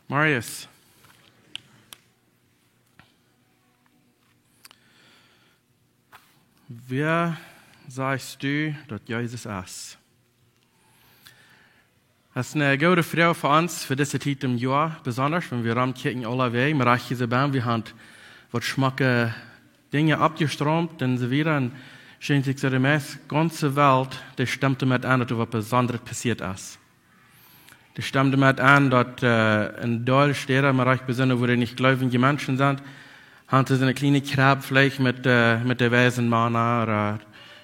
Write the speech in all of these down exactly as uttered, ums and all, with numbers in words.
Marius, wäa sajchst du daut Jesus es? Daut es eene goode Froag fa ons, fa dise Tiet em Joa, besonda wan wie romkjikjen aulawäajen, mau rajcht hia soo bie, wie haben waut schmocke Dinja oppjestroomt un soo wieda. Un schient sikj soo de meist gaunze Welt, dee stemt doamet aun, daut doa waut Besondret passieet es. Dee stemt doamet aun, daut, äh, en deel Städen, mau rajcht besonda, wua dee nich gleewje Menschen sent, haben see eene kjliene Kjrebb veleicht met, äh, met de weise Mana ooda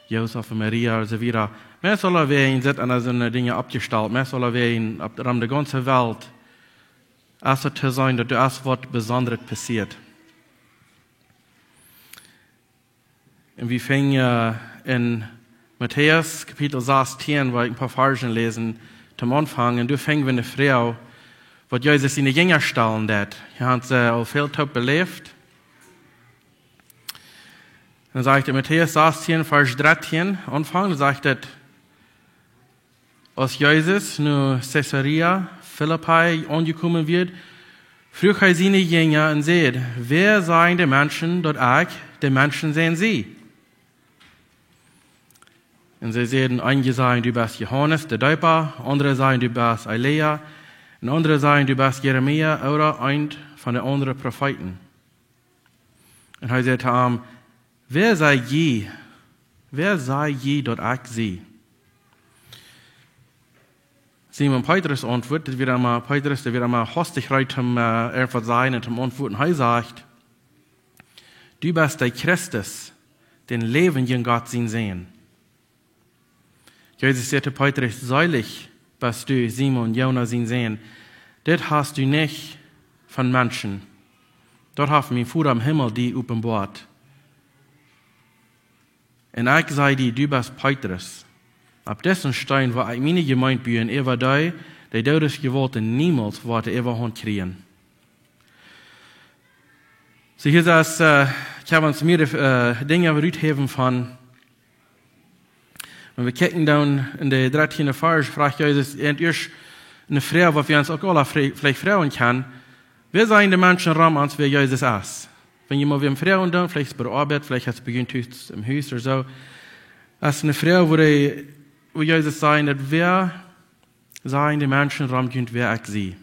Josef un Maria ooda soo wieda. Meist aulawäajen sent aun soone Dinja oppjestalt. Meist aulawäajen opp, rom de gaunze Welt. Aus et to sennen, daut doa es waut Besondret passieet. Un wie finjen, äh, en Matäus Kapitel sastieen, wua ekj een poa Varzen läsen, toom Aunfank. Un doa finjen wie eene Froag, waut Jesus siene Jinja stalen deed. Hee haud see aul väl toop beläft. Un dan sajcht et Matäus sastieen, Varsch dartieen, Aunfank, dan sajcht et: Aus Jesus no Caesarea Philippi aunjekomen wia, fruach hee siene Jinja un säd: Wäa sajen de Menschen, daut ekj, de Menschen, sie? Un see säden: Eenje sajen, du best Johanes de Deepa, aundre sajen, du best Elia, un aundre sajen, du best Jeremia ooda eent von de aundre Profeeten. Un hee säd to an: Wäa saj jie, wäa saj jie, daut ekj sie? Simon Petrus auntwuat, dit wia emma Petrus, dee wia emma hastich reed toom, äh, irjentwaut sajen un toom auntwuaden. Hee sajcht: Du best de Christus, dän läwendjen Gott sien Sän. Jesus säd to Petrus: Seelich best du, Simon, Jona sien Sän. Dit hast du nich von Menschen. Daut haft mien Voda em Himmel die openboat. Un ekj saj die: Du best Petrus. Opp disen Steen woa ekj miene Jemeent buen, äwa dee de Doodes Jewaulten niemols woaren Äwahaunt kjrieen. Soo hia es, äh, ekj hab ons mea, äh, Dinja ruthäwen von, wan wie kjikjen dan en de dartieende Varsch, fruach Jesus ieescht eene Froag, waut wie ons uk aule fre-, veleicht froagen kjennen: Wäa sajen de Menschen rom ons, wäa Jesus es? Wan jie mol wäm froagen doonen, veleicht es bie de Oabeit, veleicht es bie junt tus em Hus ooda soo. Daut es eene Froag, wua dee, wua Jesus sajcht, daut: Wäa sajen de Menschen rom junt, wäa ekj sie?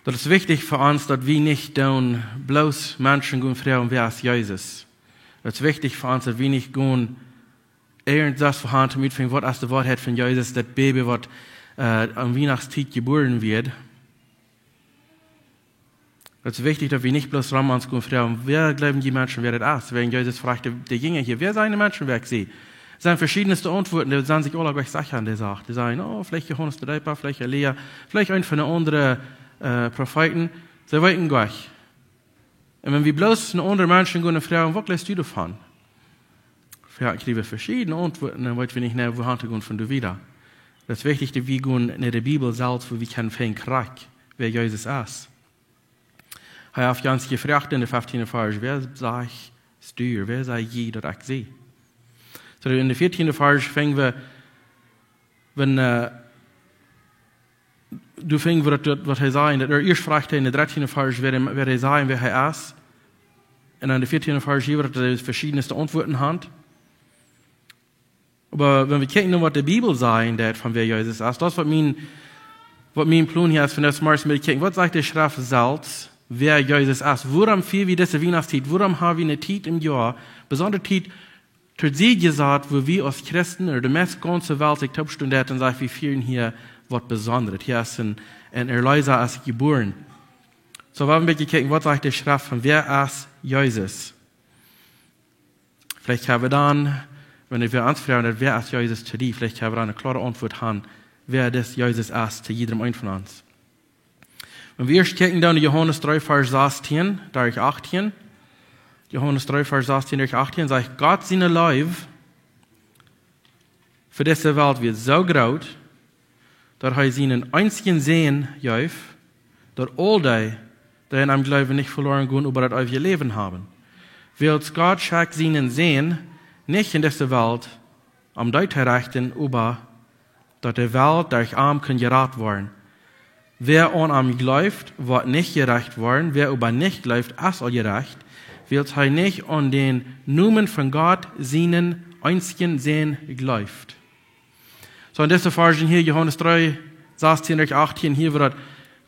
Daut es wichtich fa ons, daut wie nich dan bloos Menschen gonen froagen: Wäa es Jesus? Daut es wichtich fa ons, daut wie nich gonen irjentwaut von han toom utfinjen, waut es de Woarheit von Jesus, daut Baby, waut, äh, aun Wienachtstiet jebuaren wort. Daut es wichtich, daut wie nich bloos rom ons gonen froagen: Wäa jleewen dee Menschen, wäa daut es? Wan Jesus fruach de, de Jinja hia: Wäa sajen de Menschen, wäa ekj sie? Sent veschiedne Auntwuaden, dee sent sikj aule goanich secha aun de Sach. Dee sajen: Oh, veleicht Johanes de Deepa, veleicht Elia, veleicht eent von de aundre, äh, Profeeten. See weeten goanich. Un wan wie bloos no aundre Menschen gonen un froagen: Waut jleefst du doavon? Veleicht kjrie wie veschiedne Auntwuaden un dan weet wie nich, nä, wua han to gonen von doa wieda. Daut es wichtich, daut wie gonen no de Bibel selfst, wua wie kjennen finjen, krakjt, wäa Jesus es. Hee haft ons jefroacht en de fieftiende Varsch: Wäa sajchst du, wäa saj jie, daut ekj sie? Soo, en de vieetiende Varsch finjen wie, wan, äh, doa finjen wie daut, daut, waut hee säd, daut ieescht fruach hee en de dartieende Varsch, wäa, wäa hee sajcht, wäa hee es. Un en de vieetiende Varsch hia, daut hee veschiedne Auntwuaden haft. Oba wan wie kjikjen no waut de Bibel sajcht, daut von wäa Jesus es, daut es waut mien, waut mien Plon hia es, von dis Morjes met kjikjen, waut sajcht de Schreft selfst, wäa Jesus es? Wuarom fia wie dise Wienachtstiet? Wuarom ha wie eene Tiet em Joa, besondre Tiet, to dise Tiet, wua wie aus Christen ooda de meist gaunze Welt sikj toopstunt un sajcht, wie fieren hia waut Besondret? Hia es een, een Erleesa es jebuaren. Soo, wie haben een bät jekjikjt, waut sajcht de Schreft von wäa es Jesus? Veleicht kjenn wie dan, wan wie ons froagen, daut: Wäa es Jesus to die? Veleicht kjenn wie dan eene kloare Auntwuat han, wäa dis Jesus es to jiedrem eent von ons. Wan wie ieescht kjikjen dan Johanes dree, Varsch sastieen derch achtieen. Johanes dree, Varsch sastieen derch achtieen sajcht: Gott siene Leew fa dise Welt wia soo groot, daut hee sienen eensjen Sän jeef, daut aul dee, dee aun am jleewen, nich veloren gonen, oba daut eewje Läwen haben. Wiels Gott schekjt sienen Sän nich en dise Welt, om dee to rechten, oba daut de Welt derch am kunn jerat woaren. Wäa aun am jleeft, woat nich jerecht woaren, wäa oba nich jleeft, es aul jerecht, wiels hee nich aun dän Nomen von Gott sienen eensjen Sän jleeft. Soo, en dise Varschen hia, Johanes dree, sastieen derch achtieen, hia woat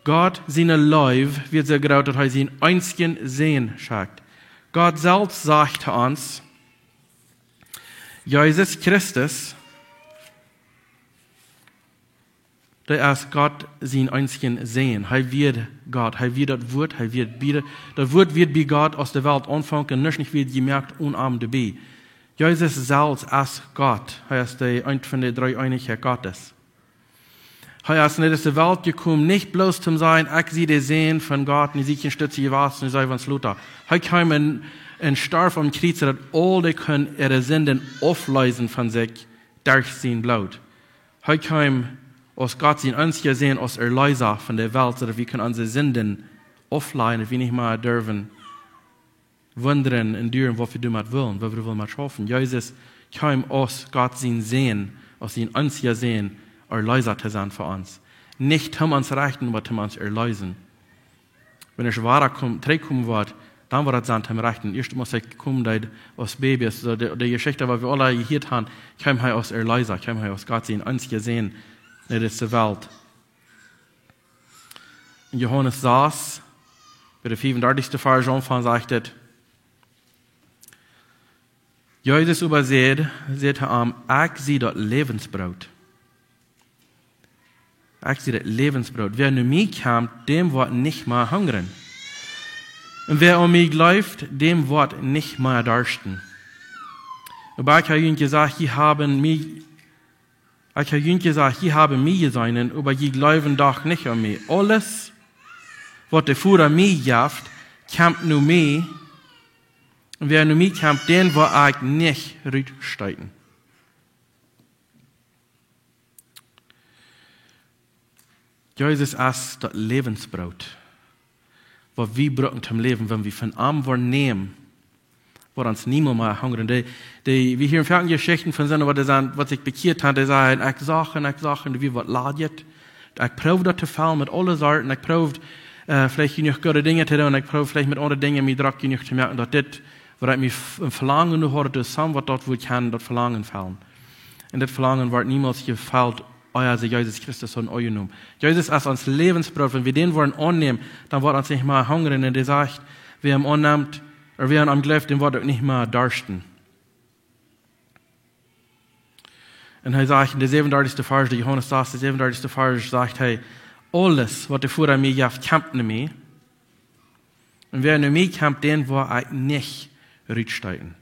Gott siene Leew wia soo groot, daut hee sienen eensjen Sän schekjt. Gott selfst sajcht to ons, Jesus Christus, dee es Gott sien eensjen Sän. Hee wia Gott, hee wia daut Wort, hee wia bie, daut Wort wia bie Gott, aus de Welt aunfunk, un nuscht nich wia jemoakt onen am doabie. Jesus selfst es Gott. Hee es de, eent von de Dreeeenichkjeit Gottes. Hee es no dise Welt jekomen, nich bloos toom sajen, ekj sie de Sän von Gott, un ekj sie kjeen Stootje jewassen, un soo wieda. Hee kjeem un, un storf aum Kjriez, daut aul dee kunnen äare Sinden aufleesen von sikj derch sien Bloot. Hee kjeem aus Gott sien eensja Sän, aus Erleesa von de Welt, soo daut wie kunnen onse Sinden auflajen, daut wie nich mea derwen wundren un duen, waut wie doamet wellen, waut wie wellen met schaufen. Jesus kjeem aus Gott sien Sän, aus sien eensja Sän, Erleesa to sennen fa ons. Nich toom ons rechten, oba toom ons erleesen. Wan hee wada kom-, trigjkomen woat, dan woat daut sennen toom rechten. Ieescht must hee komen, dee aus Baby es. Soo de, de Jeschicht, waut wie aula jehieet haben, kjeem hee aus Erleesa, kjeem hee aus Gott sien eensja Sän no dise Welt. En Johanes sas, bie de fiefundartichste Varsch aunfangen, sajcht et: Jesus oba säd, säd to am: Ekj sie daut Läwensbroot. Ekj sie daut Läwensbroot. Wäa no mie kjemt, däm woat nich mea hungren. Un wäa aun mie jleeft, däm woat nich mea darschten. Oba ekj hab junt jesajcht, jie haben mie, ekj hab junt jesajcht, jie haben mie jeseenen, oba jie jleewen doch nich aun mie. Aules, waut de Voda mie jeft, kjemt no mie. Un wäa no mie kjemt, dän woa ekj nich rutstoten. Jesus es daut Läwensbroot, waut wie brucken toom läwen. Wan wie von am woaren nämen, woat ons niemols mea hungren. Dee, dee, wie hieren väl Jeschichten von soone, waut dee sent, waut sikj bekjieet haben, dee sajen: Ekj socht un ekj socht un wia waut ladich. Ekj proowd daut to fellen met aule Sorten. Ekj proowd, äh, veleicht jenuach goode Dinja to doonen. Ekj proowd veleicht met aundre Dinja mie drock jenuach to moaken, daut dit, waut ekj mie f-, een Velangen no haud, daut es soo waut daut wudd kjennen, daut Velangen fellen. Un dit Velangen woat niemols jefelt, ea see Jesus Christus haben aunjenomen. Jesus es ons Läwensbroot. Wan wie dän woaren aunnämen, dan woat ons nich mea hungren. Un dee sajcht, wäa am aunnemt, ooda wäa aun am jleeft, dän woat uk nich mea darschten. Un hee sajcht en de säwenundartichste Varsch, de Johanes sas, de säwenundartichste Varsch, sajcht hee: Aules, waut de Voda mie jeft, kjemt no mie. Un wäa no mie kjemt, dän woa ekj nich rutstoten.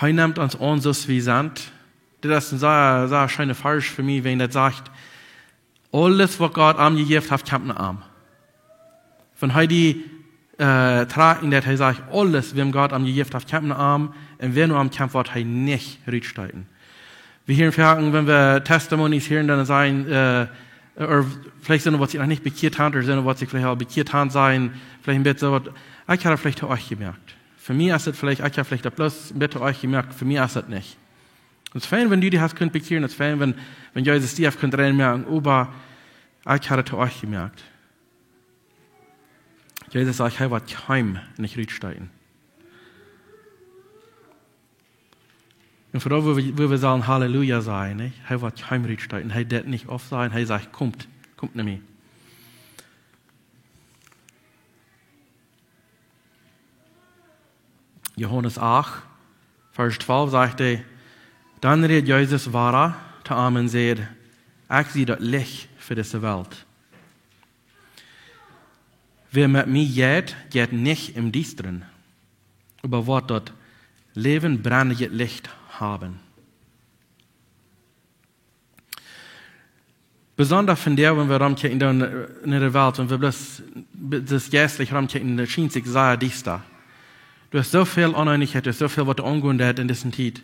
Hee nemt ons aun, soo aus wie sent. Dit es een sea, sea scheena Varsch fa mie, wan daut sajcht, aules, waut Gott am jejäft haft, kjemt no am. Wan hee dee, äh, trakjen deit, hee sajcht, aules, waut Gott am jejäft haft, kjemt no am. Un wäa no am kjemt, woat hee nich rutstoten. Wie hieren väl, wan wie Testimonies hieren, dan sajen, äh, ooda veleicht soone, waut sikj noch nich bekjieet haben, ooda soone, waut sikj veleicht aul bekjieet haben, sajen veleicht een bät soo waut: Ekj hab veleicht to uk jemoakt. Fa mie es et veleicht, ekj hab veleicht daut bloos een bät to uk jemoakt, fa mie es et nich. Daut es fein, wan du die hast kunt bekjieren, daut es fein, wan, wan Jesus die haft kunt reinmoaken, oba ekj hab et to uk jemoakt. Jesus sajcht, hee woat kjeem nich rutstoten. Un fa daut, wua wie, wua wie sellen Halleluja sajen, nich? Hee woat kjeem rutstoten. Hee deit nich aufsajen, hee sajcht: Komt, komt no mie. Johanes acht, Varsch twalf sajcht hee: Dan räd Jesus wada to am un säd: Ekj sie daut Licht fa dise Welt. Wäa met mie jeit, jeit nich em Diestren, oba woat daut läwenbrennende Licht haben. Besonda vondoag, wan wie romkjikjen dan, äh, en de Welt, wan wie bloos, bloos jeistlich romkjikjen, dan schient sikj sea diesta. Doa es soo väl Oneenichkjeit, doa es soo väl, waut doa aungonen deit en dise Tiet.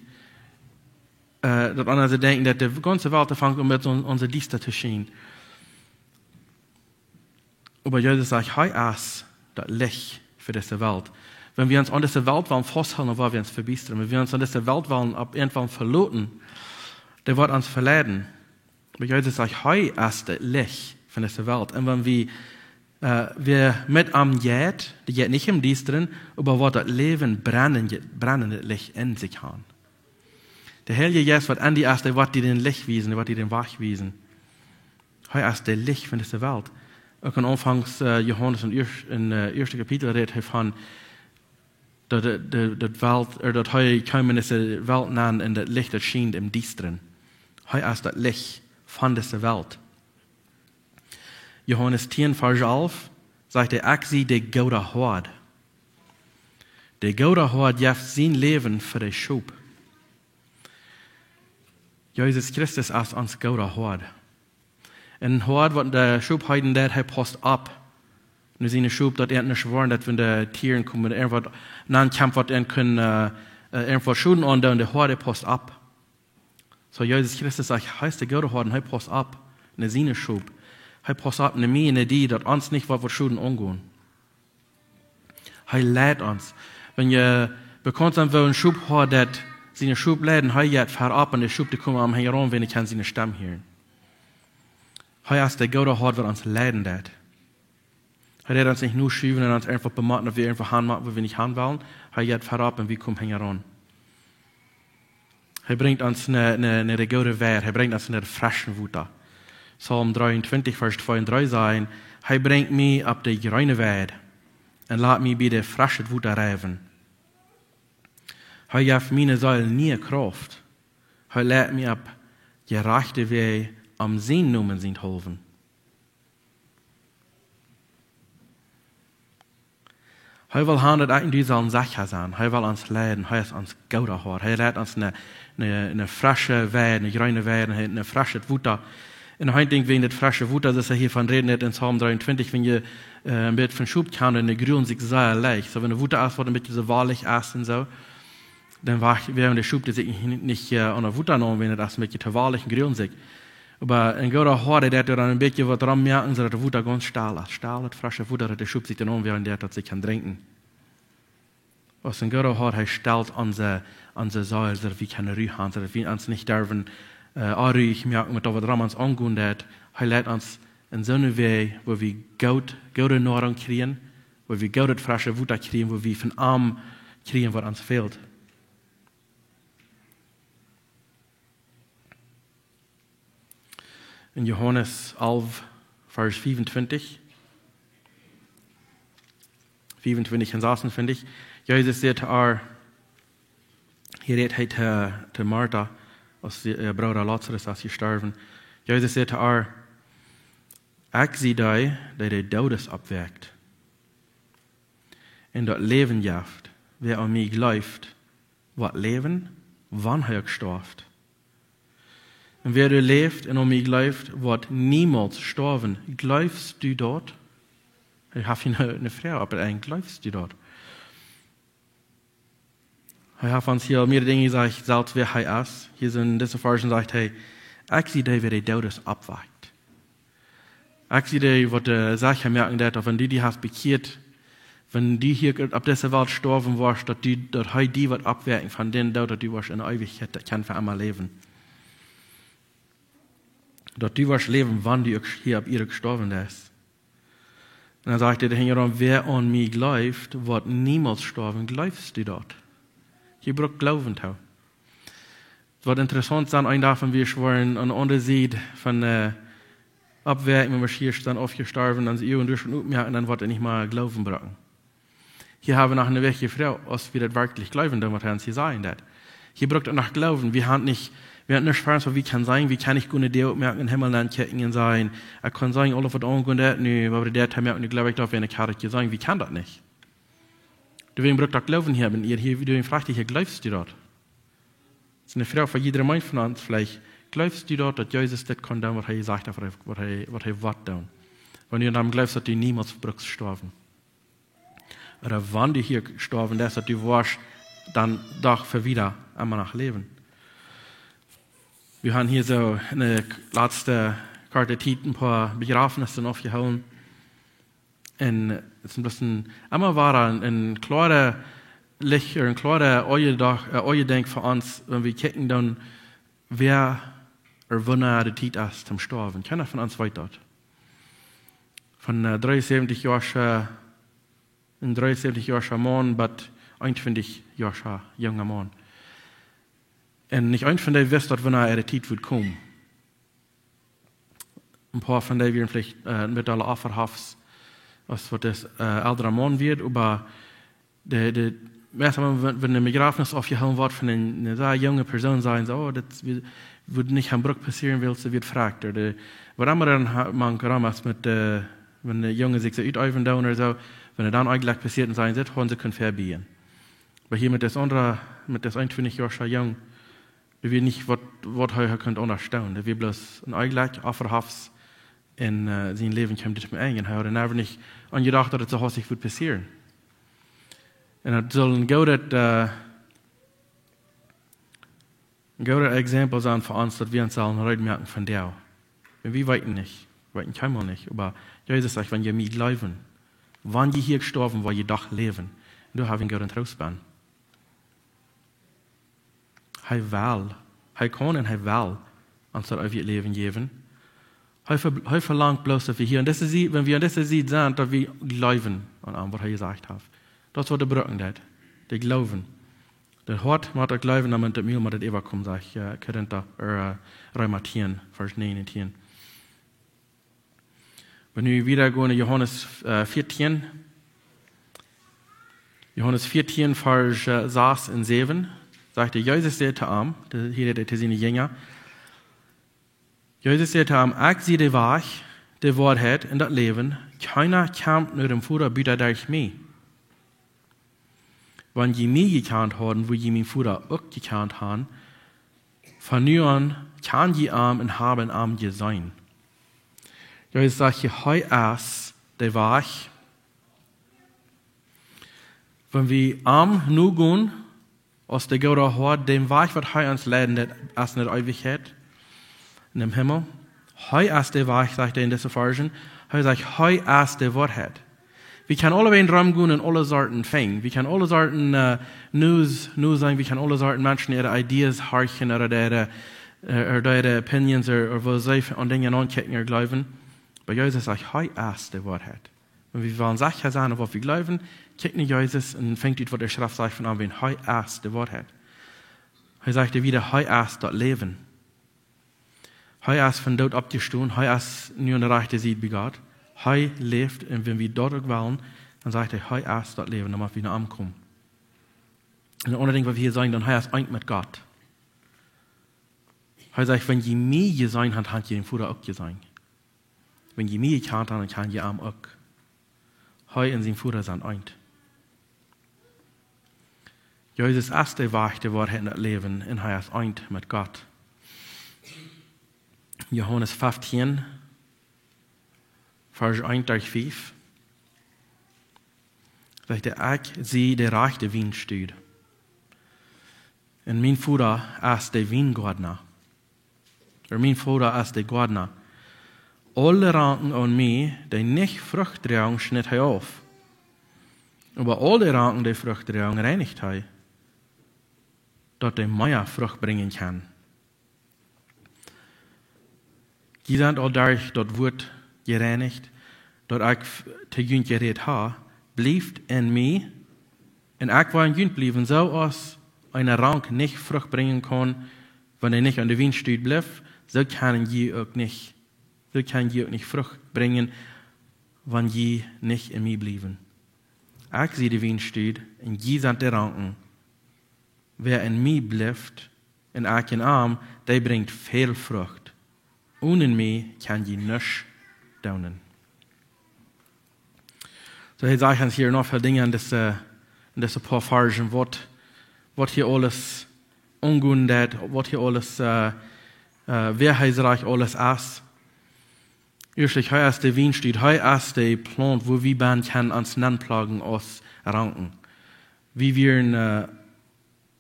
Äh, daut aundre denkjen, daut de gaunze Welt aunfangt om met onse Diesta to schienen. Oba Jesus sajcht, hee es daut Licht fa dise Welt. Wan wie ons aun dise Welt wellen fausthoolen, woa wie ons vebiestren. Wan wie ons aun dise Welt wellen opp irjentwaut veloten, dee woat ons veleiden. Oba Jesus sajcht, hee es daut Licht von dise Welt. Un wan wie, äh, wäa met am jeit, dee jeit nich em Diestren, oba woat daut Läwen brennende, brennende Licht en sikj haben. De Heilje Jeist, waut en die es, dee woat die daut Licht wiesen, dee woat die dän Wajch wiesen. Hee es daut Licht von dise Welt. Uk aum Aunfank, äh, Johanes em ieescht-, em, äh, ieeschten Kapitel rät hee von, daut, daut, daut, daut Welt, äh, daut hee kjeem en dise Welt nenn un daut Licht, daut schient em Diestren. Hee es daut Licht von dise Welt. Johanes tieen, Varsch alf, sajcht hee, ekj sie de goode Hoad. De goode Hoad jeft sien Läwen fa de Schop. Jesus Christus es ons gooda Hoad. Een Hoad, waut de Schop heeden deit, hee paust opp no siene Schop, daut an nich woaren, daut wan de Tieren komen, irjentwaut, dan kjemt waut an kaun, äh, äh, irjentwaut Schoden aundoonen, de Hoad, hee paust opp. Soo Jesus Christus sajcht, hee es de goode Hoad un hee paust opp no siene Schop. Hee paust opp no mie un no die, daut ons nich waut, waut Schoden aungonen. Hee leit ons. Wan jie bekaunt sent, woo een Schophoad deit siene Schop leiden, hee jeit verop un de Schop, dee komen am hinjaraun, wan dee kjennen siene Stemm hieren. Hee es de goode Hoad, waut ons leiden deit. Hee deit ons nich no schuwen un ons irjentwaut bemotten, ooda wie irjentwua han moaken, wua wie nich han wellen. Hee jeit verop un wie komen hinjaraun. Hee brinjt ons no, no, no de goode Weid. Hee brinjt ons no daut fresche Wota. Psalm dreeuntwintich, Varsch twee un dree sajen: Hee brinjt mie opp de jreene Weid un lat mie bie de fresche Wota riewen. Hee jeft miene Seel niee Krauft. Hee leit mie opp de rajchte Wäaj om sienen Nomen sienthaulwen. Hee well han, daut ekj un du sellen secha sennen. Hee well ons leiden. Hee es ons gooda Hoad. Hee leit ons no, no, no fresche Weid, no jreene Weid, no, no fresche Wota. Un een Dinkj wäajen daut fresche Wota, daut hee hia von rät en Psalm dreeuntwintich, wan jie, äh, een bät von Schop kjanen, dee grulen sikj sea leicht. Soo, wan daut Wota es, waut een bät soo wallich es un soo, dan woaren de Schop, dee sikj nich, nich, äh, aun daut Wota nanen, wan daut es een bät too wallich un grulen sikj. Oba een gooda Hoad, dee deit dan een bät waut rom moaken, soo daut daut Wota gaunz stell es. Stell, daut fresche Wota, daut de Schop sikj dan aunwoaren deit, daut see kjennen drinkjen. Aus een gooda Hoad, hee stalt onse, onse Seel, soo daut wie kjennen Ru han, soo daut wie ons nich derwen, äh, onruhich moaken met daut, waut rom ons aungonen deit. Hee leit ons en soone Wäaj, wua wie goot, goode Noarunk kjrieen, wua wie goodet fresche Wota kjrieen, wua wie von am kjrieen, waut ons fält. En Johanes alf, Varsch fiefuntwintich, fiefuntwintich un sasuntwintich, Jesus säd to ar, hia rät hee to, to Marta, aus äa, äh, Brooda Lazarus es jestorwen. Jesus säd to ar: Ekj sie dee, dee de Doodes oppwakjt un daut Läwen jeft. Wäa aun mie jleeft, woat läwen, wan hee uk stoaft. Un wäa doa läft un aun mie jleeft, woat niemols stoawen. Jleefst du daut? Hee haft hia eene, eene Froag opp daut Enj: Jleefst du daut? Hee haft ons hia aul mea Dinja jesajcht, selfst wäa hee es. Hia en dise Varschen sajcht hee: Ekj sie dee, wäa de Doodes oppwakjt. Ekj sie dee, waut, äh, secha moaken deit, daut wan du die hast bekjieet, wan du hia opp dise Welt stoawen woascht, daut du, daut hee die woat oppwakjen von dän Doot, daut du woascht en Eewichkjeit kjennen fa emma läwen. Daut du woascht läwen, wan du uk hia opp Ieed jestoawen best. Un dan sajcht hee doa hinjaraun: Wäa aun mie jleeft, woat niemols stoawen. Jleefst du daut? Jie brukt Gloowen too. Waut interessaunt es, een Dach, wan wie woaren aun de aundre Sied von, äh, oppwakjen, wan wie hia sent aufjestorwen, dan sent wie doa schon oppjemoakt un dan woat hee nich mea Gloowen brucken. Hia hab wie noch eene wichtje Froag, aus wie daut werkjlich jleewen, dan woat hee ons hia sajen daut. Hia brukt et noch Gloowen. Wie haben nich, wie haben nuscht fa ons, waut wie kjennen seenen, wie kjennen nich goot de Däa oppmoaken, em Himmel ankjikjen un sajen: Ekj kaun seenen, aules waut aungonen deit, nu, oba de Däa to moaken, nu jleew ekj daut, wan ekj haud et jeseenen, wie kjennen daut nich. Doawäajen brukt daut Gloowen hia, wan hee hia, doawäajen froagt hee hia: Jleefst du daut? Daut es eene Froag fa jieda eenen von ons veleicht. Jleefst du daut, daut Jesus dit kaun doonen, waut hee jesajcht haft, waut hee, waut hee, waut hee woat doonen? Wan du aun am jleefst, daut du niemols brukst stoawen. Ooda wan du hia stoawen deist, daut du woascht dan doch fa wieda emma noch läwen. Wie haben hia soo enne latste korte Tiet een poa Bejrafnisse aufjehoolen. Un et es een bät, emma wada een, een kloaret Licht, een kloaret Oajendoch, äh, Oajendenkj fa ons, wan wie kjikjen dan, wäa Ooda wanea de Tiet es toom stoawen. Kjeena von ons weet daut. Von äh, dreeunsäwentich Joa, äh, een dreeunsäwentich Joa Maun bat eenuntwintich Joa junga Maun. Un nich eent von dee wist daut wanea äare Tiet wudd komen. Een poa von dee wieren veleicht äh, met aule Offerhofs, aus waut de äh, eldre Maun wia, oba de, de, meist emma, wan, wan de Bejrafnis aufjehoolen woat von eene, eene sea junge Persoon, sajen see, oh, daut wudd nich aum Bruck passieren, wiels see wia frakjt. Ooda de, waut emma dan ha- mank rom es met, äh, wan de Junge sikj soo uteewen doonen ooda soo, wan et dan eejentlich passieet, dan sajen see, daut hauden see kunnen vebiejen. Oba hia met daut aundre, met daut eenuntwintich Joa Jung, dee wia nich waut, waut hee haud kunt aundasch doonen. Dee wia bloos een Onjlekj, Offerhofs, un äh, sien Läwen kjeem dit mol enj. Hee haud never nich aun jedocht daut et soo hastich wudd passieren. Un daut saul een goodet, äh, een goodet Exempel sennen fa ons, daut wie ons sellen reed moaken von dee. Un wie weeten nich, weeten kjeenmol nich, oba Jesus sajcht, wan jie mie jleewen, wan jie hia stoawen, woa jie doch läwen. Un doa hab wie een gooden Troost bie. Hee well, hee kaun un hee well ons daut eewje Läwen jäwen. Hee, ver, hee velangt bloos daut wie hia, un daut es, wan wie aun dise Sied sent, daut wie jleewen aun am, waut hee jesajcht haft. Daut es waut de Brücken deit, de Gloowen. Daut Hoat mott daut jleewen, dan mott daut Mul mott daut äwakomen, sajcht äh, Korinta, äh, Reema tieen, Varsch näajen un tieen. Wan wie wieda gonen no Johanes äh, vieetieen. Johanes vieetieen, Varsch äh, sas un säwen, sajcht hee, Jesus säd to am, de, hia rät hee to siene Jinja, Jesus säd to am, ekj sie de Wajch, de Woarheit un daut Läwen, kjeena kjemt no däm Voda buta derch mie. Wan jie mie jekjant hauden, wudd jie mien Voda uk jekjant haben. Von nu aun kjanen jie am un haben am jeseenen. Jesus sajcht hia, hee es de Wajch. Wan wie am nogonen, aus de gooda Hoad, däm Wajch waut hee ons leiden deit, es en de Eewichkjeit, en däm Himmel. Hee es de Wajch, sajcht hee en dise Varschen. Hee sajcht, hee es de Woarheit. Wie kjennen aulawäajen romgonen un aule Sorten finjen. Wie kjennen aule Sorten äh, News, News seenen. Wie kjennen aule Sorten Menschen äare Ideas horchen ooda äare, äh, ooda äare Opinions ooda, ooda woo see aun Dinja aunkjikjen ooda jleewen. Oba Jesus sajcht, hee es de Woarheit. Wan wie wellen secha sennen, waut wie jleewen, kjikj no Jesus un finj ut waut de Schreft sajcht von am, wiels hee es de Woarheit. Hee sajcht wieda, hee es daut Läwen. Hee es vom Doot oppjestonen, hee es nu aun de rajchte Sied bie Gott. Hee läft un wan wie daut uk wellen, dan sajcht hee, hee es daut Läwen, dan mott wie no am komen. Un daut aundre Dinkj waut wie hia sajen, dan hee es eent met Gott. Hee sajcht, wan jie mie jeseenen haben, haben jie däm Voda uk jeseenen. Wan jie mie jekjant haben, dan kjanen jie am uk. Hee un sien Voda sent eent. Jesus es de Wajch, de Woarheit un daut Läwen un hee es eent met Gott. Johanes feftieen, Varsch eent derch fief. Sajcht hee, ekj sie de rajchte Wienstock. Un mien Voda es de Wiengoadna. Ooda mien Voda es de Goadna. Aule Ranken aun mie, dee nich Frucht droagen, schnitt hee auf. Oba aule Ranken, dee Frucht droagen, reinicht hee, daut dee mea Frucht brinjen kjennen. Jie sent aul derch daut Wuat jereinicht, daut ekj f-, to junt jerät hab. Bliewt en mie, un ekj woa en junt bliewen. Soo aus eene Rank nich Frucht brinjen kaun, wan see nich aun de Wienstock blift, soo kjennen jie uk nich, soo kjennen jie uk nich Frucht brinjen, wan jie nich en mie bliewen. Ekj sie de Wienstock, un jie sent de Ranken. Wäa en mie blift, un ekj en am, dee brinjt väl Frucht. Onen mie kjenn jie nuscht doonen. Soo, hee sajcht ons hia noch väl Dinja en dise, en dise poa Varschen, waut, waut hia aules aungonen deit, waut hia aules, äh, äh, wäa hee sajcht aules es. Ieeschtlich, hee es de Wienstock, hee es de Plaunt, wua wie bennen kjennen ons nenplaujen aus Ranken. Wie wieren, äh,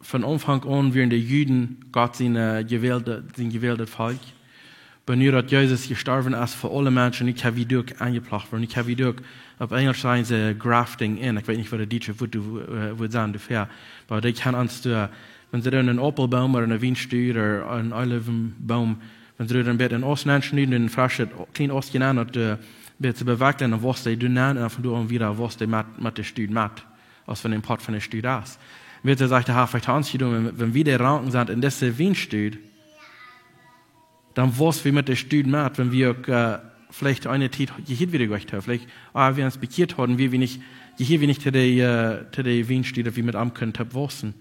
von Aunfank aun wieren de Juden Gott sien, äh, jewäldet, sien jewäldet Volkj. Oba nu daut Jesus jestorwen es fa aule Menschen, nu kjenn wie doa uk enjeplaucht woaren. Nu kjenn wie doa uk, opp Enjelsch sajen see grafting in. Ekj weet nich waut daut dietsche Wuat, äh, wudd sennen doafäa. Oba dee kjennen ons doa, wan see doa eenen Aupelboom ooda eenen Wienstock ooda eenen Olivenboom, Wan see dan bät en Aust nenschnieden, dan fresche kjlien Aust jenan, daut, äh, bät to bewakjlen, dan woss dee doa nen, un von doa aun wieda woss dee met, met de Stud met, aus wan een Poat von de Stud es. Wiels hee sajcht, hee haft veleicht Aunst jedonen, wan, wan wie de Ranken sent en dise Wienstud, dan woss wie met de Stud met, wan wie uk, äh, veleicht eene Tiet Jehied wieda jegonen haben. Veleicht, ah, wie ons bekjieet hauden, wie, wie nich, Jehied wie nich to de, äh, to de Wienstud, daut wie met am kunnen toop wausen.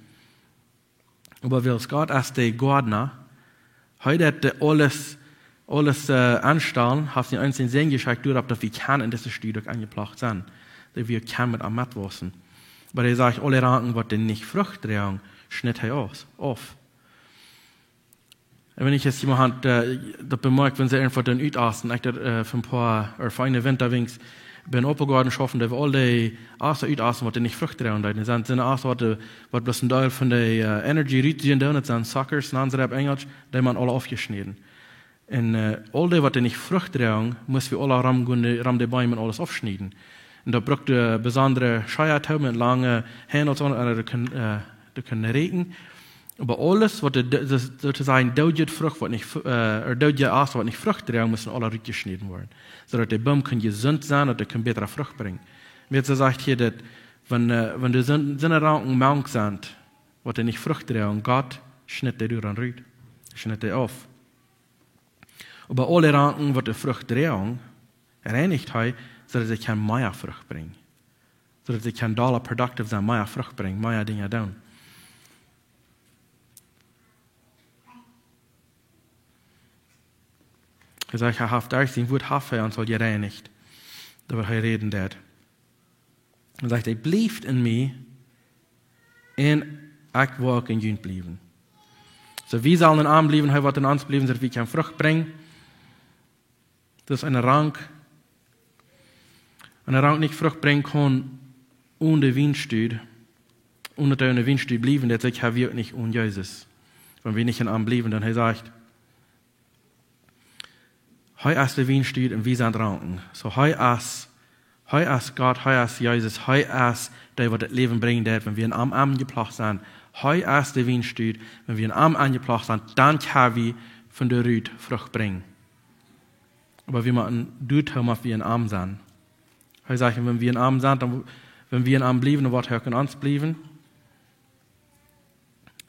Oba wiels Gott es de Goadna, hee deit de aules, aules, äh, aunstalen, haft sienen eensjen Sän jeschekjt, doaropp daut wie kjennen en dise Stud uk aunjeplocht sennen. Daut wie kjennen met am metwausen. Oba hee sajcht, aule Ranken, waut dee nich Frucht droagen, schnitt hee aus, auf. Un wan ekj es jemaunt, äh, daut bemoakt, wan see irjentwaut dan utausten, ekj daut, äh, fa een poa, ooda fa eenen Winta weens, bie een Aupelgoaden schaufen, daut wie aul dee Aust utausten, waut dee nich Frucht droagen deeden. Daut sent, sent Aust, waut, äh, waut bloos een Deel von de, äh, Energie rutjäwen doonen, daut sent suckers, nanen see daut opp Enjelsch, dee motten aule aufjeschnäden. Un, äh, aul dee, waut dee nich Frucht droagen, must wie aule rom, rom de Beem aules aufschnieden. Un daut brukt, äh, besondre Schea to, met lange Haundels aun, om daut kunnen, äh, daut kunnen räakjen. Oba aules, waut de, de, daut, daut to sajen, doodje Frucht, waut nich, äh, ooda doodje Aust, waut nich Frucht droagen, must aula rutjeschnäden woaren. Soo daut de Boom kaun jesunt sennen, daut dee kaun bätre Frucht brinjen. Wiels hee sajcht hia, daut, wan, äh, wan de Sind-, Sindenranken mank sent, waut dee nich Frucht droagen, Gott schnitt dee doa dan rut. Schnitt dee auf. Oba aule Ranken, waut dee Frucht droagen, reinicht hee, soo daut see kjennen mea Frucht brinjen. Soo daut see kjennen dolla productive sennen, mea Frucht brinjen, mea Dinja doonen. Hee sajcht, hee haft derch sien Wuat haft hee ons aul jereinicht. Doa woat hee räden, daut. Dan sajcht hee, blieft en mie, un ekj woa uk en junt bliewen. Soo, wie sellen en am bliewen, hee woat en ons bliewen, soo daut wie kjennen Frucht brinjen. Daut es eene Rank. Eene Rank nich Frucht brinjen kaun onen de Wienstud, onen daut dee enne Wienstud bliewen, daut see kjennen uk nich onen Jesus. Wan wie nich en am bliewen, dan hee sajcht, hee es de Wienstud un wie sent Ranken. Soo, hee es, hee es Gott, hee es Jesus, hee es dee, waut daut Läwen brinjen deit, wan wie en am aunjeplocht sent. Hee es de Wienstud, wan wie en am aunjeplocht sent, dan kjenn wie von doa rut Frucht brinjen. Oba wie motten doatoo, daut wie en am sent. Hee sajcht, wan wie en am sent, dan, wan wie en am bliewen, dan woat hee uk en ons bliewen.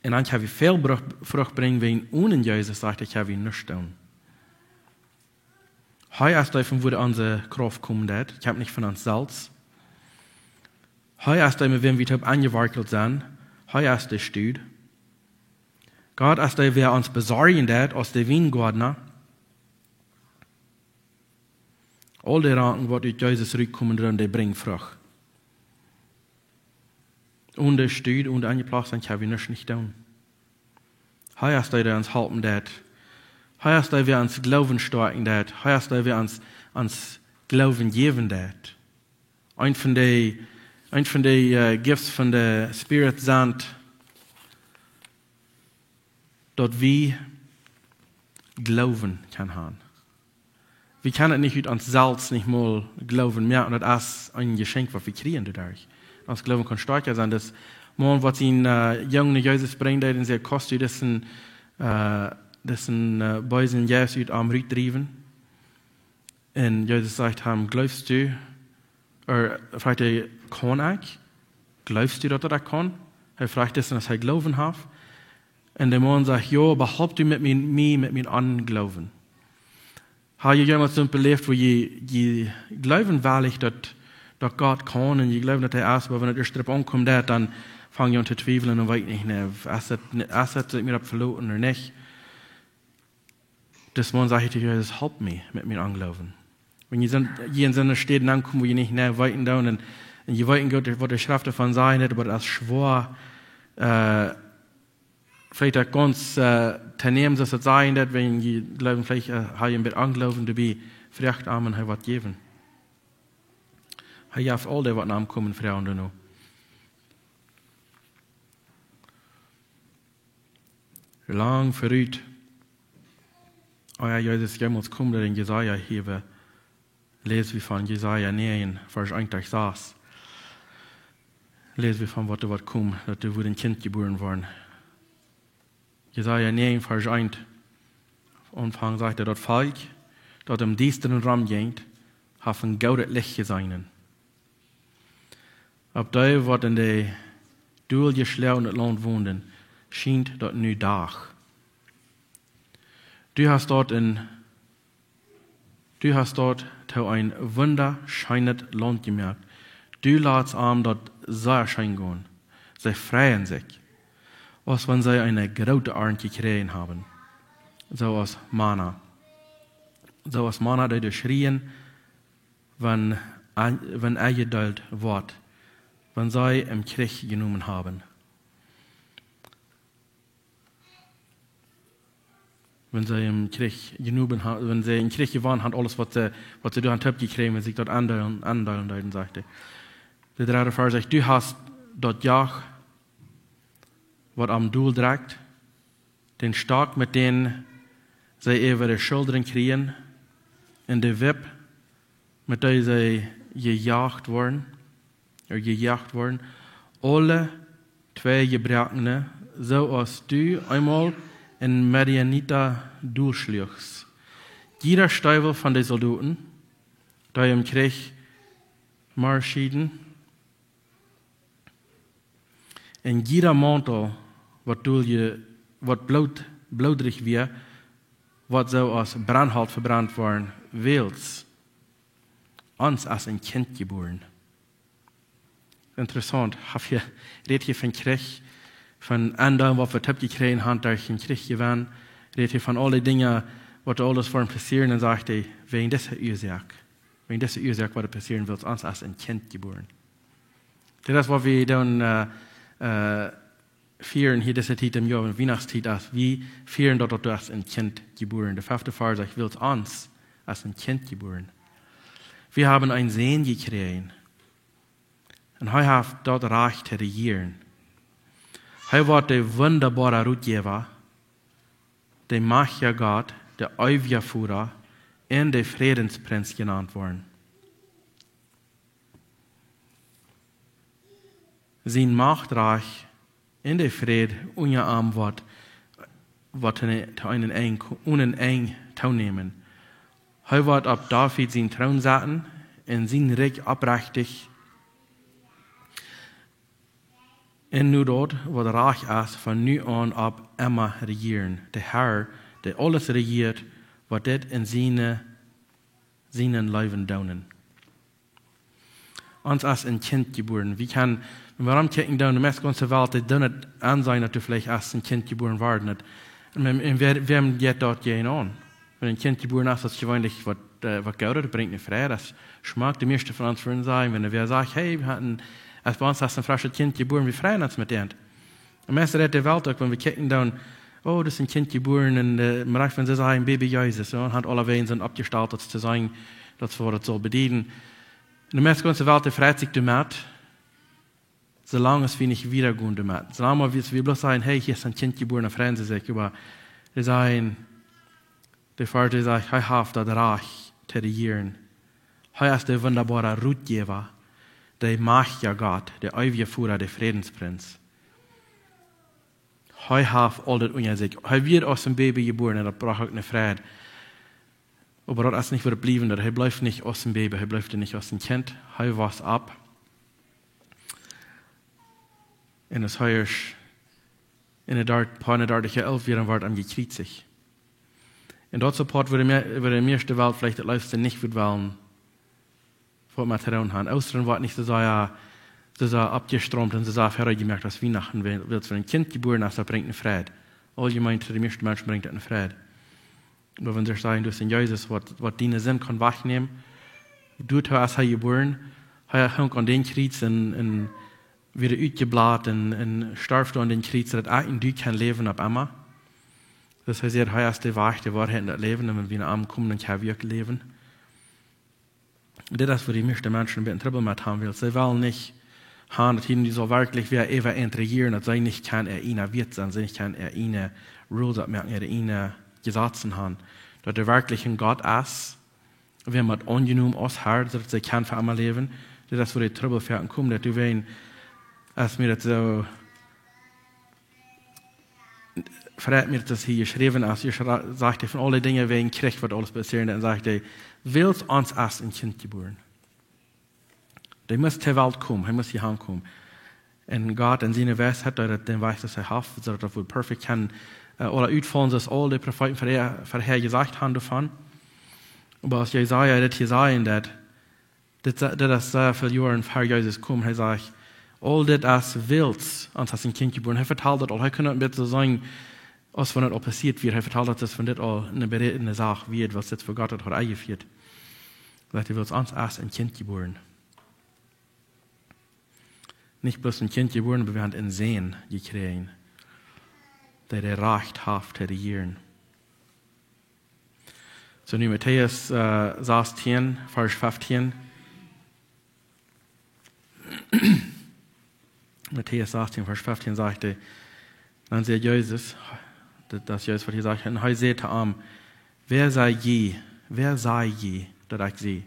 Un dan kjenn wie väl Bru-, Frucht brinjen, wiels onen Jesus, sajcht hee, kjenn wie nuscht doonen. Hee es dee, von wua onse Krauft kjemt, daut kjemt nich von ons selfst. Hee es dee, met wäm wie toop aunjewortelt sent. Hee es de Stud. Gott es dee, wäa ons besorjen deit, aus de Wiengoadna. Aul de Ranken, waut ut Jesus rutkomen, dan dee brinjen Frucht. Onen de Stud, onen de aunjeplocht sent, kjenn wie nuscht nich doonen. Hee es dee, dee ons halpen deit. Hee es dee, wäa ons Gloowen stoakjen deit. Hee es dee, wäa ons, ons Gloowen jäwen deit. Eent von de, eent von de, äh, Gifts von de Spirit sent, daut wie Gloowen kjennen haben. Wie kjennen et nich ut ons selfst nich mol Gloowen moaken, un daut es een Jeschenkj, waut wie kjrieen doaderch. Ons Gloowen kaun stoakja sennen. Daut Maun, waut sien, äh, Jung no Jesus brinjen deed un säd: "Kaust du disen, äh, disen, äh, beesen Jeist ut am rutdriewen?" Un Jesus sajcht am: "Jleefst du?" Ooda froagt hee: "Kaun ekj? Jleefst du, daut daut kaun?" Hee froagt daut, aus hee Gloowen haft. Un de Maun sajcht: "Jo, oba halp du mie met mien, mie met mien Ongloowen." Hab jie jemols soont beläft, wua jie, jie jleewen woll, daut, daut Gott kaun un jie jleewen, daut hee es, oba wan et ieescht doaropp aunkjemt, daut, dan fang jie aun to twiewlen un weeten nich, nä, es et, es et, sell ekj mie doaropp veloten ooda nich? Dis Maun sajcht to Jesus: "Halp mie met mien Ongloowen." Wan jie sent, jie en soone Städ aunkomen, wua jie nich nä weeten doonen, un, un jie weeten goot, waut de Schreft doavon sajcht, oba daut es schwoa, äh, veleicht daut gaunz, äh, to nämen, soo aus et sajcht, daut wan jie jleewen, veleicht, äh, hab jie een bät Ongloowen doabie, froagt am un hee woat jäwen. Hee jeft aul dee, waut no am komen, froagen doano. Lang verut, ea Jesus jemols kjeem, daut en Jesaja hia, läs wie von Jesaja näajen, Varsch eent bat sas. Läs wie von waut doa woat komen, daut doa woat een Kjint jebuaren woaren. Jesaja näajen, Varsch eent. Aunfank sajcht hee: Daut Volkj, daut em Diestren romjinkj, haft een goodet Licht jeseenen. Opp dee, waut en daut dol jeschlagene Launt wonen, schient daut nu Dach. Du hast daut een, du hast daut to een wundascheenet Launt jemoakt. Du latst an daut sea scheen gonen. See freien sikj, aus wan see eene groote Arnt jekjräajen haben. Soo aus Mana. Soo aus Mana, dee doa schrieen, wan, wan enjedeelt woat, wan see em Kjrich jenomen haben. Wan see em Kjrich jenomen ha-, wan see em Kjrich jewonnen haben, aules waut see, waut see doa aun toop jekjräajen, wan see daut aundeelen, aundeelen deeden, sajcht hee. De dredde Varsch sajcht: Du hast daut Joch, waut aum Dol drekjt, dän Stock, met däm see äwa de Schullren kjrieen, un de Wip, met dee see jejoacht worden, ooda jejoacht worden, aule twee jebroakene, soo aus du eemol en Midianita dolschluachst. Jieda Steewel von de Soldoten, dee em Kjrich marschieeden, un jieda Mauntel, waut dol je-, waut blood-, bloodrich wia, woat soo aus Brennholt vebrent woaren, wiels ons es een Kjint jebuaren. Interessaunt, hee rät hia von Kjrich, von aundäm, waut wie toop jekjräajen haben derch dän Kjrich jewonnen, rät hia von aule Dinja, waut aules woaren passieren, un sajcht hee: Wäajen dise Uasoak, wäajen dise Uasoak woat et passieren, wiels ons es een Kjint jebuaren. Dit es waut wie dan, äh, äh, fieren hia dise Tiet em Joa, wan Wienachtstiet es. Wie fieren daut, daut doa es een Kjint jebuaren. De fefte Varsch sajcht: Wiels ons es een Kjint jebuaren. Wie haben een Sän jekjräajen. Un hee haft daut Rajcht to rejieren. Hee woat de wundaboara Rotjäwa, de majchtja Gott, de eewja Voda un de Frädensprinz jenant woaren. Sien Macht, Rajcht un de Fräd unja am woat, woat to ne-, to eenen Enj, onen Enj toonämen. Hee woat opp David sienen Troon setten un sien Rikj oprechtich un no daut, waut rajcht es, von nu aun opp emma rejieren. De Herr, dee aules rejieet, woat dit en siene, sienen Läwen doonen. Ons es een Kjint jebuaren. Wie kjennen, wan wie romkjikjen, dan de meist gaunze Welt, dee doonen et aunseenen, daut du veleicht aus een Kjint jebuaren worden best. Un, un wäa, wäa jeit daut jäajen aun? Wan een Kjint jebuaren es, daut es jeweenlich waut, äh, waut Goodet, daut brinjt eene Freid, daut es schmock. De mieeschte von ons wudden sajen, wan wäa sajcht: Hey, wie haben, aus bie ons es een freschet Kjint jebuaren, wie freien ons met dän. Un meist rät de Welt uk, wan wie kjikjen dan: Oh, doa es een Kjint jebuaren, un, äh, mau wan see sajen Baby Jesus, jo, un haben aule Wäaj sent oppjestalt, daut to sajen, daut es waut et saul bedieden. Un de meist gaunze Welt, dee freit sikj doamet, soo lang aus wie nich wieda gonen doamet. Soo lang aus wie, wie bloos sajen: Hey, hia es een Kjint jebuaren, dan freien see sikj. Oba dee sajen, de Varsch, dee sajcht: Hee haft daut Rajcht to rejieren. Hee es de wundaboara Rotjäwa, de majchtja Gott, de eewja Voda, de Frädensprinz. Hee haft aul daut unja sikj. Hee wort aus een Baby jebuaren un daut brocht uk eene Freid. Oba daut es nich, wua et bliewen deed. Hee bleef nich aus een Baby, hee bleef nich aus een Kjint. Hee wia opp. Un aus hee ieescht en de dart-, poa en de dartich Joa oolt wia, dan wort hee jekjriezicht. Un daut es een Poat, wua de mea-, wua de mieeschte Welt veleicht daut leefste nich wudd wellen waut met to doonen haben. Oostren woat nich soo sea, soo sea oppjestroomt un soo sea verjäft aus Wienachten, wiels, wiels wan een Kjint jebuaren es, daut brinjt eene Freid. Auljemeent, de mieeschte Menschen brinjt daut eene Freid. Oba wan see sajen, doa es een Jesus, waut, waut diene Sind kaun wajchnämen, doatoo es hee jebuaren, hee hunk aun dän Kjriez un, un wort utjeblat un, un storf doa aun dän Kjriez, daut ekj un du kjennen läwen opp emma. Daut hee sajcht, hee es de Wajch, de Woarheit un daut Läwen, un wan wie no am komen, dan kjenn wie uk läwen. Dit es, wua de mieeschte Menschen een bät Trubbel met haben, wiels see wellen nich haben, daut hia nu saul werkjlich wäa äwa an rejieren, daut see nich kjennen äare ieejne Wieed sennen, see nich kjennen äare ieejne Rules oppmoaken, äare ieejne Jesazen haben. Daut doa werkjlich een Gott es, wäa met aunjenomen aus Herr, soo daut see kjennen fa emma läwen. Dit es, wua de Trubbel fa aunkomen, daut du wan, aus mie daut soo Freit mie, daut hia jeschräwen es, hia schra-, sajcht hee von aule Dinja wäajen Kjrich, waut aules passieren, un sajcht hee: Wiels ons es een Kjint jebuaren. Dee must ter Welt komen, hee must hia hankomen. Un Gott en siene Weisheit, daut hee daut, dän Wajch, daut hee haft, soo daut daut wudd perfekt kjennen, äh, ooda utfaulen, soo aus aul de Profeeten verhäa, verhäa jesajcht haben doavon. Oba aus Jesaja daut hia sajcht, daut, dit, daut es sea väl Joaren ver Jesus kjeem, hee sajcht: Aul dit es wiels ons es een Kjint jebuaren. Hee vetalt daut aul, hee kunn daut een bät soo sajen, aus wan daut aul passieet wia. Hee vetalt daut, daut wan dit aul eene berädte Sach wia, waut dit fa Gott haud enjefieet. Daut hee: Wiels ons es een Kjint jebuaren. Nich bloos een Kjint jebuaren, oba wie haben een Sän jekjräajen, dee daut Rajcht haft to rejieren. Soo, nu Matäus, äh, sastieen, Varsch feftieen. Matäus sastieen, Varsch feftieen sajcht hee, dan säd Jesus, daut, daut Jesus, waut hee sajcht, un hee säd to am: Wäa saj jie, wäa saj jie, daut ekj sie?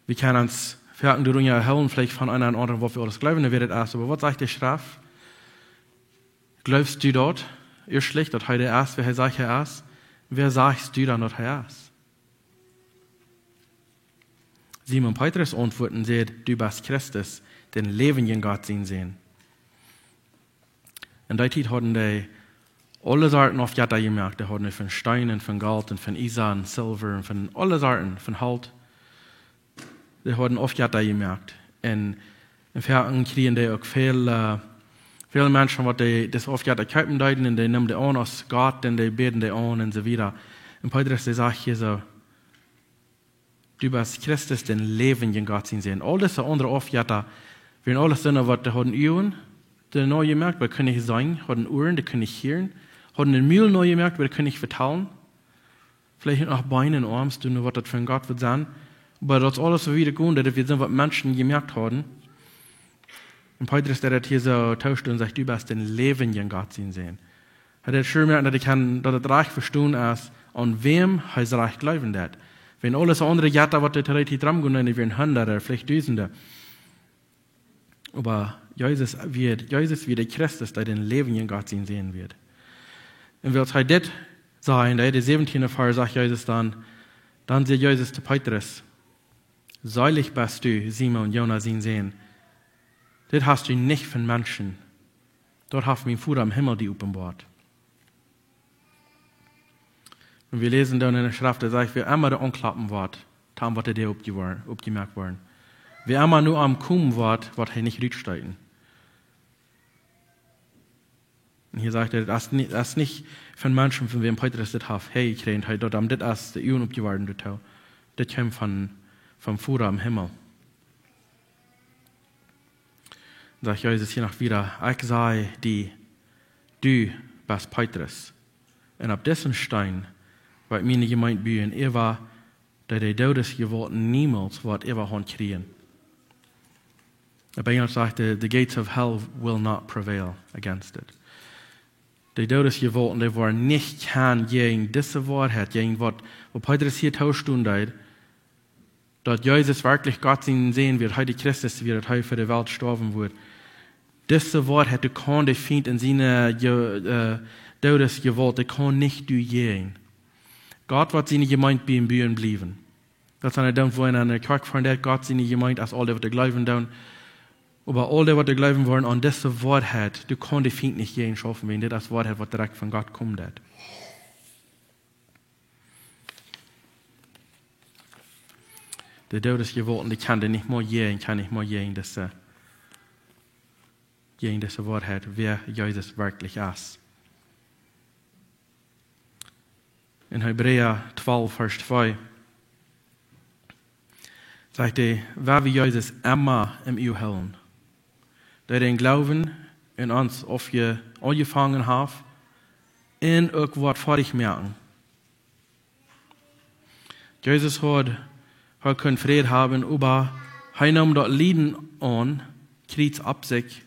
Wie kjennen ons foaken doaräwa hoolen, veleicht von eenen aundren, waut wie aules jleewen, wäa daut es. Oba waut sajcht de Schreft? Jleefst du daut? Ieeschtlich, daut hee dee es, wäa hee sajcht, hee es. Wäa sajchst du dan, daut hee es? Simon Petrus auntwuat un säd: Du best Christus, dän läwendjen Gott sien Sän. En dee Tiet hauden dee aule Sorten Aufjetta jemoakt. Dee hauden von Steen un von Golt un von Iesa un Silwa un von aule Sorten, von Holt. Dee hauden Aufjetta jemoakt. Un, un foaken kjrieejen dee uk väl, äh, väl Menschen, waut dee, dise Aufjetta kjeepen deeden, un dee neemen dee aun aus Gott, un dee bäden dee aun un soo wieda. Un Petrus, dee sajcht hia soo: Du best Christus, dän läwendjen Gott sien Sän. Aul dise aundre Aufjetta wieren aules Dinja, waut dee hauden Uagen, dee hauden Uagen jemoakt, oba kunnen nich seenen, hauden Uaren, dee kunnen nich hieren, hauden een Mul jemoakt, oba dee kunnen nich vetalen. Veleicht noch Been un Oarms, doonen, waut daut fa een Gott wudd sennen. Oba daut es aules soo wiet jegonen, daut wia soo, waut Menschen jemoakt hauden. Un Petrus, dee daut hia soo toost un sajcht: Du best dän läwendjen Gott sien Sän. Hee deed sure moaken, daut hee kaun, daut et rajcht vestonen es, aun wäm hee rajcht jleewen deed. Wan aules aundre Jetta, waut dee Tiet romgonen, dee wieren Hunderte, veleicht Dusende. Oba Jesus wia, Jesus wia de Christus, dee dän läwendjen Gott sien Sän wia. Un wiels hee dit säd, en dän säwentieenden Varsch sajcht Jesus dan, dan säd Jesus to Petrus: Selig best du, Simon, Jona sien Sän. Dit hast du nich von Menschen. Daut haft mien Voda em Himmel die openboat. Un wie läsen dan en de Schreft, daut sajcht: Wäa emma doa aunklopen woat, to am woat de Däa opje-, opjemoakt woaren. Wäa emma no am komen woat, woat hee nich rutstoten. Un hia sajcht hee, daut es ni-, daut es nich von Menschen, von wäm Petrus dit haft, hee kjrieech, hee daut am dit es de Uagen opjeworden doatoo. Dit kjeem von, vom Voda em Himmel. Sajcht Jesus hia noch wieda: Ekj saj die, du best Petrus. Un opp disen Steen woa ekj miene Jemeent buen, äwa dee de Doodesjewaulten niemols woat äwahaunt kjrieen. Opp Enjlisch sajcht hee: The gates of hell will not prevail against it. De Doodesjewaulten, dee woaren nich kjennen jäajen dise Woarheit, jäajen waut, waut Petrus hia toostonen deed, daut Jesus werkjlich Gott sien Sän wia, hee de Christus wia, daut hee fa de Welt stoawen wudd. Dise Woarheit, dee kaun de Fient en siene Je-, äh, Doodesjewault, dee kaun nich doajäajen. Gott woat siene Jemeent bie am buen bliewen. Daut es een Dinkj, wua eena enne Kjoakj von deit, Gott siene Jemeent es aul dee, waut doa jleewen doonen. Oba aul dee, waut doa jleewen woaren aun dise Woarheit, doa kaun de Fient nich jäajen schaufen, wäajen dit es Woarheit, waut direkt von Gott kjemt. De Doodesjewaulten, dee kjennen nich mea jäajen, kjennen nich mea jäajen dise, jäajen dise Woarheit, wäa Jesus werkjlich es. En Hebräa twalf, Varsch twee, sajcht hee: Woa wie Jesus emma em Uag hoolen, dee dän Gloowen en ons aufje-, aunjefongen haft un uk woat foadich moaken. Jesus haud, hee kunn Fräd haben, oba hee neem daut Lieden aun, Kjriez opp sikj,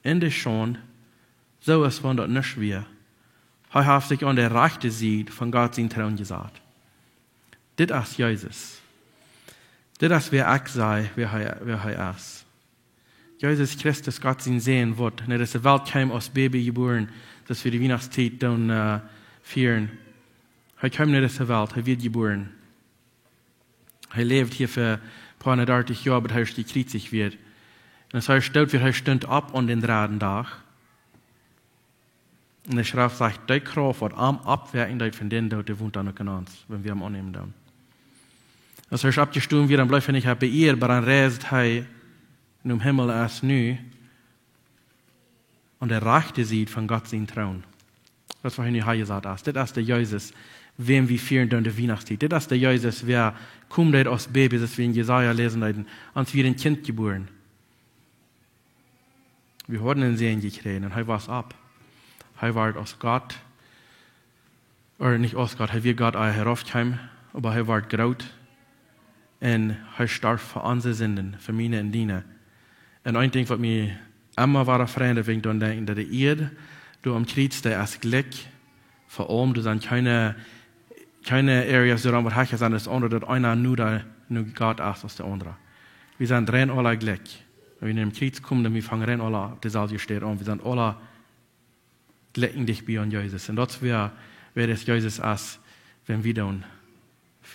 en de Schaund, soo aus wan daut nuscht wia. Hee haft sikj aun de rajchte Sied von Gott sien Troon jesat. Dit es Jesus. Dit es wäa ekj saj, wäa hee, wäa hee es. Jesus Christus, Gott sien Sän, woat no dise Welt kjeem aus Baby jebuaren, daut wie de Wienachtstiet dan äh, fieren. Hee kjeem no dise Welt, hee wort jebuaren. Hee läwd hia fa een poa dartich Joa, bat hee jekjriezicht wort. Un aus hee stoaw, wort hee stunt opp aun dän dredden Dach. Un de Schreft sajcht, dee Krauft, waut am oppwakjen deed von dän Doot, dee wont dan uk en ons, wan wie am aunnämen dan. Aus hee oppjestonen wia, dan bleef hee nich opp de Ieed, oba dan reisd hee nom Himmel, es nu aun de rajchte Sied von Gott sien Troon. Daut es, wua hee nu hanjesat es. Dit es de Jesus, wäm wie fieren dan de Wienachtstiet. Dit es de Jesus, wäa kjeem aus Baby, daut wie en Jesaja läsen deeden, aus wia een Kjint jebuaren. Wie hauden een Sän jekjräajen un hee wia opp. Hee wort aus Gott, ooda nich aus Gott, hee wia Gott, aus hee raufkjeem, oba hee wort groot un hee storf fa onse Sinden, fa miene un diene. Un een Dinkj, waut mie emma wada freid, wan ekj dan denkj, daut de Ieed, doa aum Kjriez, dee es jlikj fa aulem, doa sent kjeene, kjeene Areas, doa waut hecha sent aus aundre, daut eena nu doa, nu Gott es aus de aundra. Wie sent rein aula jlikj. Wan wie aum Kjriez komen, dan wie fangen rein aula opp deselwje Städ aun. Wie sent aula jlikj dicht bie aun Jesus. Un daut es, wäa, wäa dis Jesus es, wäm wie dan,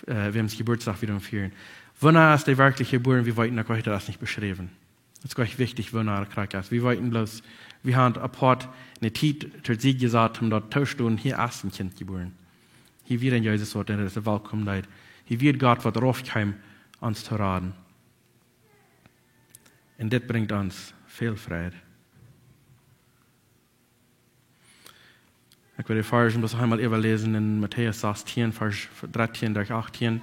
äh, wäms Jeburtsdach wie dan fieren. Wanea es dee werkjlich jebuaren, wie weeten, daut es nich beschräwen. Daut es goanich wichtich, wanea daut krakjt es. Wie weeten bloos, wie haben apoat eene Tiet to Sied jesat, om daut to stonen, hia es een Kjint jebuaren. Hia wia een Jesus, waut en dise Welt kjeem, deed. Hia wia Gott, waut raufkjeem, ons to raden. Un dit brinjt ons väl Freid. Ekj well de Varsch bloos noch eemol äwaläsen en Matäus sastieen, Varsch dartieen bat achttieen.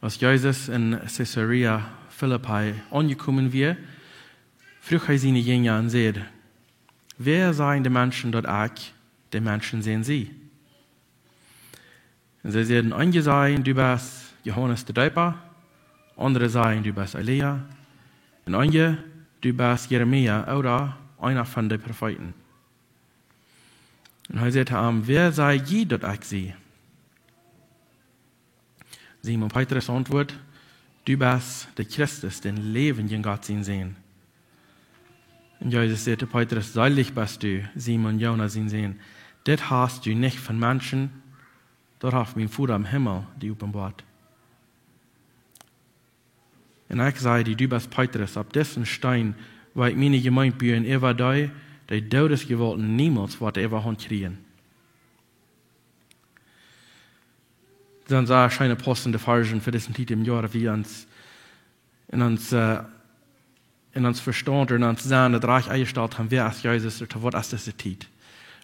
Aus Jesus en Caesarea Philippi aunjekomen wia, fruach hee siene Jinja un säd: "Wäa sajen de Menschen, daut ekj de Menschensän sie?" Un see säden: "Eenje sajen, du best Johanes de Deepa, aundre sajen, du best Elia, un eenje, du best Jeremia ooda eena von de Profeeten." Un hee säd to an: "Wäa saj jie, daut ekj sie?" Simon Petrus auntwuad: "Du best de Christus, dän läwendjen Gott sien Sän." Un Jesus säd to Petrus: "Seelich best du, Simon Jona sien Sän. Dit hast du nich von Menschen, daut haft mien Voda em Himmel die openboat. Un ekj saj die, du best Petrus, opp disen Steen woa ekj miene Jemeent buen, äwa dee de Doodesjewaulten niemols woaren äwahaunt kjrieen." Daut sent sea scheene paussende Varschen fa dise Tiet em Joa, wua wie ons en ons, äh, en ons Vestaunt, en ons Sennen daut rajcht enjestalt haben, wäa es Jesus, ooda waut es dise Tiet?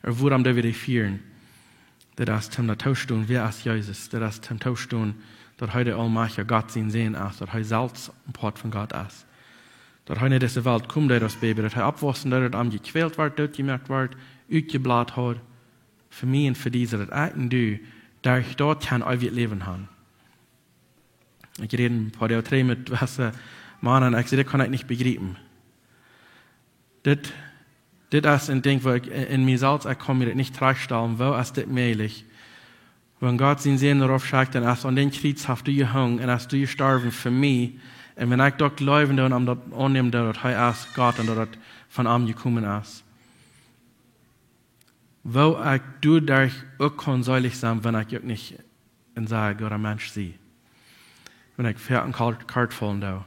Ooda wuarom doo wie dee fieren? Daut es toom daut toostonen, wäa es Jesus? Daut es toom toostonen, daut hee de aulmajchtja Gott sien Sän es, daut hee selfst een Poat von Gott es. Daut hee no dise Welt kjeem, daut aus Baby, daut hee oppwausen deed, daut am jekjwält wort, dootjemoakt wort, utjeblat haud, fa mie un fa die, daut ekj un du, derch daut kjennen eewjet Läwen haben. Ekj räd een poa Doag trigj met waut Mana un ekj säd, dit kaun ekj nich bejriepen. Dit, dit es een Dinkj, wua ekj en, en mie selfst, ekj kaun mie dit nich trajchtstalen, woo es dit mäajlich? Wan Gott sien Sän doaropp schekjt, dan es aun dän Kjriez haft hee jehongen un es hee jestorwen fa mie. Un wan ekj daut jleewen doo un am daut aunnämen doo, daut hee es Gott un daut daut von am jekomen es. Woo ekj doaderch uk kaun seelich sennen, wan ekj uk nich een sea gooda Mensch sie. Wan ekj foaken kort, kort faulen doo.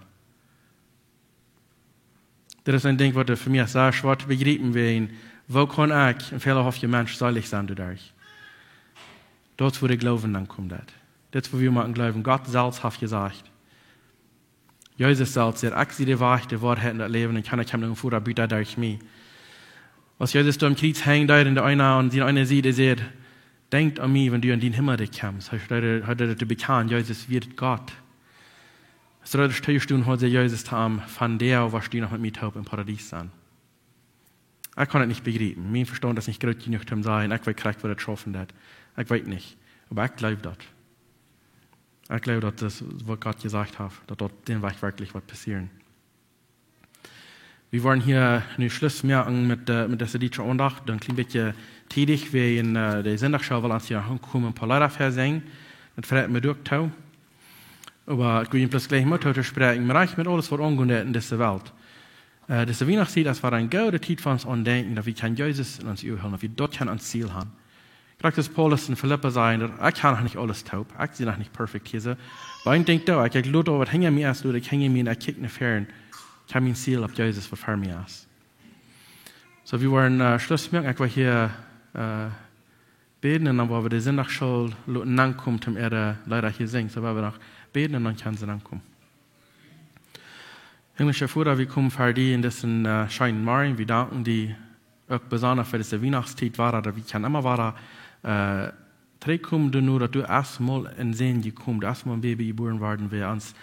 Dit es een Dinkj, waut fa mie sea schwoa to bejriepen wia. Woo kaun ekj, een fälahaftja Mensch, seelich sennen doaderch? Daut es, wua de Gloowen dan kjemt, daut. Daut es, wua wie motten jleewen. Gott selfst haft jesajcht, Jesus selfst säd: "Ekj sie de Wajch, de Woarheit un daut Läwen, un kjeena kjemt no dän Voda buta derch mie." Aus Jesus doa aum Kjriez henjd, deed hee eena aun siene eene Sied säd: "Denkj aun mie, wan du en dän Himmel kjemst." Hee deed, hee deed daut bekjanen, Jesus wia Gott. Aus hee doa toostonen haud, säd Jesus to am: "Vondoag woascht du noch met mie toop em Paradies sennen." Ekj kaun daut nich bejriepen. Mien Vestaunt es nich groot jenuach, om to sajen, ekj weet krakjt, woo daut schaufen deit. Ekj weet nich. Oba ekj jleew daut. Ekj jleew, daut es, waut Gott jesajcht haft, daut daut dän Wajch werkjlich woat passieren. Wie woaren hia nu Schluss moaken met, äh, met dise dietsche Aundacht. Dan een kjlien bät tiedich, wäajen, äh, de Sindachschool well ons hia aunkomen, een poa Leeda väasinjen. Daut freit mie uk too. Oba ekj well junt bloos jlikj mau to spräakjen, mau rajcht met aules waut aungonen deit en dise Welt. Äh, dise Wienachtstiet es wada eene goode Tiet fa ons aun denkjen, daut wie kjennen Jesus en ons Uagen hoolen, daut wie daut kjennen ons Ziel haben. Krakjt aus Paulus en Filippi säd, daut ekj hab noch nich aules toop, ekj sie noch nich perfekt hia soo. Oba ekj denkj doch, ekj, ekj lot waut hinja mie es, lot ekj hinja mie un ekj kjikj no väaren, ekj hab mien Ziel opp Jesus, waut ver mie es. Soo, wie woaren, äh, Schluss moaken, ekj well hia, äh, bäden un dan woa wie de Sindachschool loten aunkomen, om äare Leeda hia sinjen. Soo woa wie noch bäden un dan kjennen see aunkomen. Himmlischa Voda, wie komen ver die en disen, äh, scheenen Morjen. Wie danken die uk besonda fa dise Wienachtstiet wada, daut wie kjennen emma wada, äh, trigjkomen doano, daut du ieescht mol een Sän jekomen, du ieescht mol een Baby jebuaren worden, wäa ons,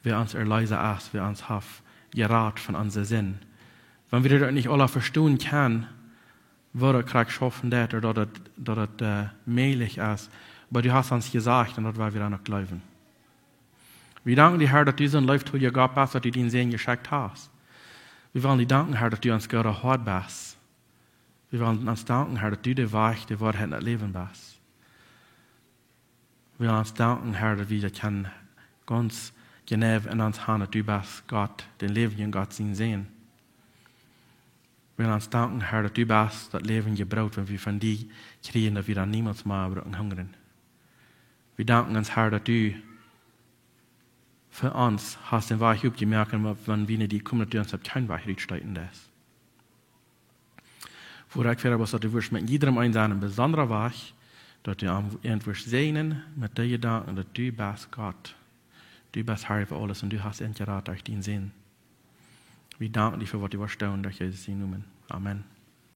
wäa ons Erleesa es, wäa ons haft jerat von onse Sind. Wan wie daut nich aula vestonen kjennen, woo daut krakjt schaufen deit, ooda daut et, daut et, äh, mäajlich es. Oba du hast ons jesajcht un daut woa wie dan uk jleewen. Wie danken die, Herr, daut du soon leeftolja Gott best, daut du dienen Sän jeschekjt hast. Wie wellen die danken, Herr, daut du ons goodet Hoat best. Wie wellen ons danken, Herr, daut du de Wajch, de Woarheit un daut Läwen best. Wie wellen ons danken, Herr, daut wie daut kjennen gaunz jeneiw en ons haben, daut du best Gott, dän läwendjen Gott sien Sän. Wie wellen ons danken, Herr, daut du best daut läwendje Broot, wan wie von die kjrieen, daut wie dan niemols mea brucken hungren. Wie danken ons, Herr, daut du fa ons hast dän Wajch opjemoakt, un wan wie no die komen, daut du ons opp kjeen Wajch rutstoten deist. Voda, ekj bäd bloos, daut du wurscht met jiedrem eenen sennen besondren Wajch, daut du am, an wurscht säajnen met de Jedanken, daut du best Gott. Du best Herr äwa aules un du hast an jerat derch dienen Sän. Wie danken die fa waut du woascht doonen, derch Jesus sienen Nomen. Amen.